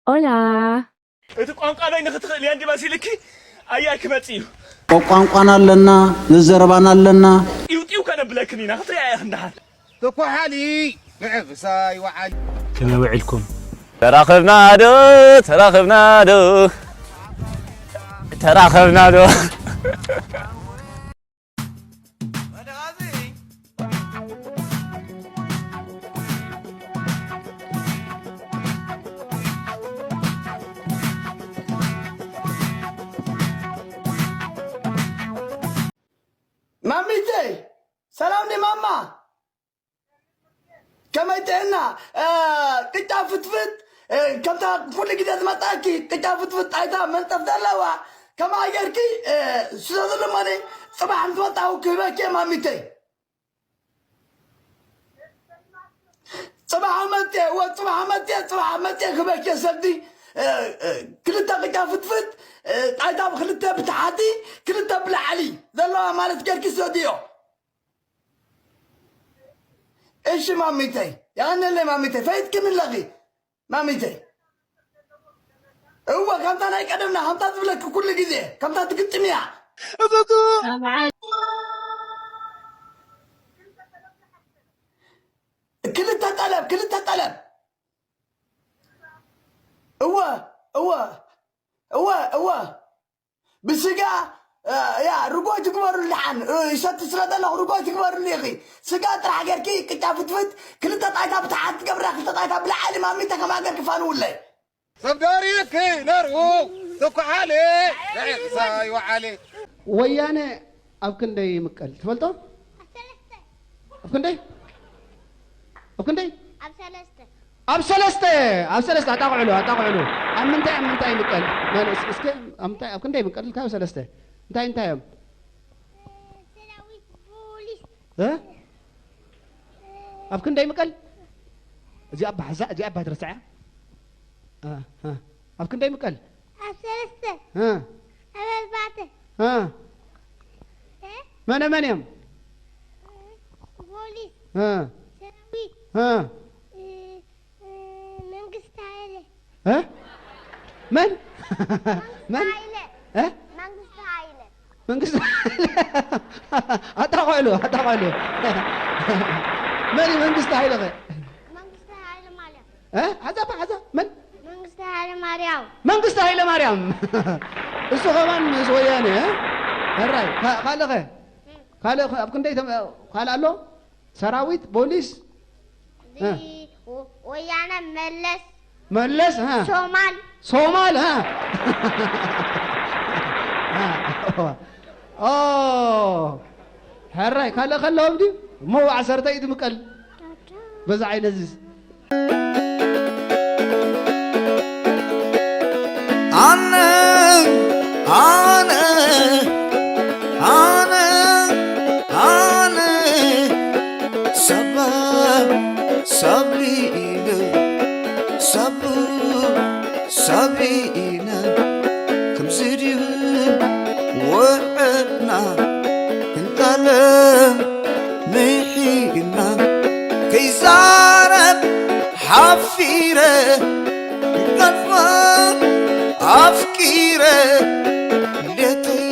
Hola. እቲ ቋንቋ በይ ንኽትኽእል እየ እንዲ መሲልኪ ኣያይ ክመጽእ እዩ። ቋንቋና ኣለና፣ ዘዘረባና ኣለና። ጢውጢው ከነብለክን ኢና ክትሪኣ ኢኺ እንዳሓር። ተኳሓሊ ምዕብሳ ይወዓል። ከመይ ውዒልኩም? ተራኸብና ዶ ተራኸብና ዶ ተራኸብና ዶ ማሚተይ ሰላም ዲ ማማ ከመይ ጥዕና ቅጫ ፍትፍት ከምታ ኩሉ ግዜ ዝመጣኪ ቅጫ ፍትፍት ጣይታ መንጠፍ ዘለዋ ከማ ጌርኪ ስለ ዘለማኒ ጽባሕ ምስ መጣሁ ክህበኪ ማሚተይ ጽባሕ መጤ ወጽባሕ መጤ ጽባሕ መጤ ክህበኪ ሰዲ ክልተ ቅጫ ፍትፍት ጣይታ ብክልተ ብታሕቲ ክልተ ብላዕሊ ዘለዋ ማለት ጌርኪ ሰዲዮ እሺ ማሚተይ የቐነለይ ማሚተይ ፈይጥክኒ ኣለኺ ማሚተይ እወ ከምታ ናይ ቀደምና ከምታ ዝብለኪ ኩሉ ግዜ ከምታ ትግጥምያ ክልተ ጠለብ ክልተ ጠለብ እወ እወ እወ እወ ብስጋ ያ ርጎ ትግበሩሉ ደሓን ይሰቲ ስለ ዘለኹ ርጎ ትግበሩሉ ኢኺ ስጋ ጥራሕ ጌርኪ ቅጫ ፍትፍት ክልተ ጣይታ ብታሓት ትገብራ ክልተ ጣይታ ብላዓሊ ማሚተ ከማ ጌርኪ ፋንውለይ ሰብ ደሪፍኪ ነርኡ ተኳሓለ ብዕቕሳ ይወዓለ ወያነ ኣብ ክንደይ ይምቀል ትፈልጦ? ኣብ ክንደይ? ኣብ ክንደይ? ኣብ ሰለስተ ኣብ ሰለስተ ኣብ ሰለስተ ኣጣቕዕሉ ኣጣቕዕሉ ኣብ ምንታይ ኣብ ምንታይ ይምቀል? መን እስ- እስከ ኣብ ምንታይ ኣብ ክንደይ ይምቀል ኢልካ ኣብ ሰለስተ እንታይ እንታይ እዮም? ሰራዊት ፖሊስ እ? ኣብ ክንደይ ይምቀል? እዚኣ ኣባ ሓዛ እዚኣ ኣባ ትረስዓ? እ፣ እ። ኣብ ክንደይ ይምቀል? ኣብ ሰለስተ እ፣ ኣብ ኣርባዕተ እ። እ? መነ መን እዮም? ፖሊስ እ፣ ሰራዊት እ። እ፣ እ፣ መንግስቲ ሃይለ እ? መን? መን? ሃይለ እ? መንግስቲ ሃይለ መንግስቲ ኣጣቆዕሉ ኣጣቆዕሉ መን እዩ መንግስቲ ሃይለ ኸ? መንግስቲ ሃይለ ማርያም እ? ሓዛ ሓዛ መን? መንግስቲ ሃይለ ማርያም መንግስቲ ሃይለ ማርያም እሱ ከማን ምስ ወያነ እ? ሕራይ ካ- ካልእ ኸ? ካልእ ኸ? ኣብ ክንደይ ተም- ካልእ ኣሎ? ሰራዊት ፖሊስ እ። ወያነ መለስ መለስ እ። ሶማል ሶማል እ። ኦ ሕራይ ካልእ ከለዎም ድዩ እሞ ዓሰርተ እዩ ትምቀል በዛ ዓይነት ዝስ ኣነ ኣነ ኣነ ኣነ ሰብ ሰብ ኢለ ሰብ ሰብ ኢለ ከምዚ ድዩ ውዕልና ክንጣለም ምሒልና ከይዛረብ ሓፊረ ክጠልፋ ኣፍቂረ ሌተይ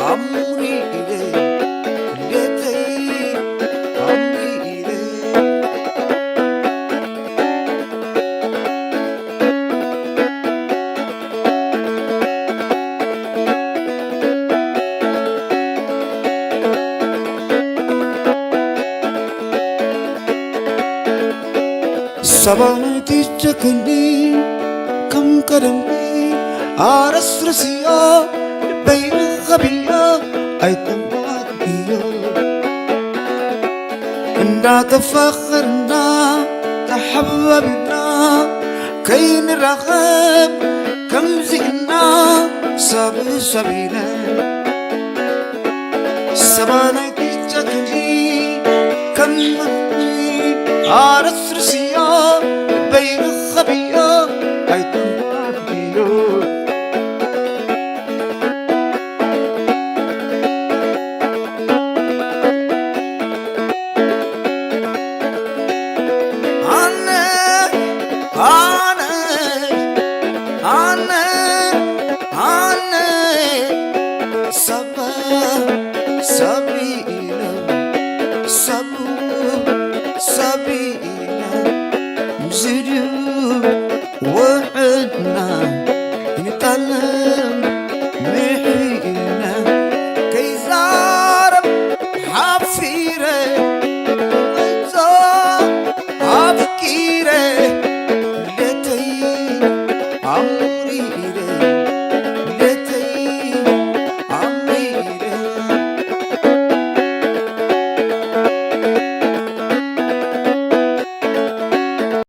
ኣሙሪለ ሌተይ ኣሙሪለ ሰባይ ትጨክኒ ከም ቀደምኒ ኣረስርስዮ ልበይ ኸብዮ ኣይተማክዮ እንዳተፋኸርና ተሓባቢና ከይንራኸብ ከምዚእና ሰብ ሰብ ኢለ ሰባናይ ትጨክኒ ከም ኣረስርስዮ በይንኸብዮ ኣይትንኳብዮ ኣነ ኣነ ሳቢና፣ ምስድዩ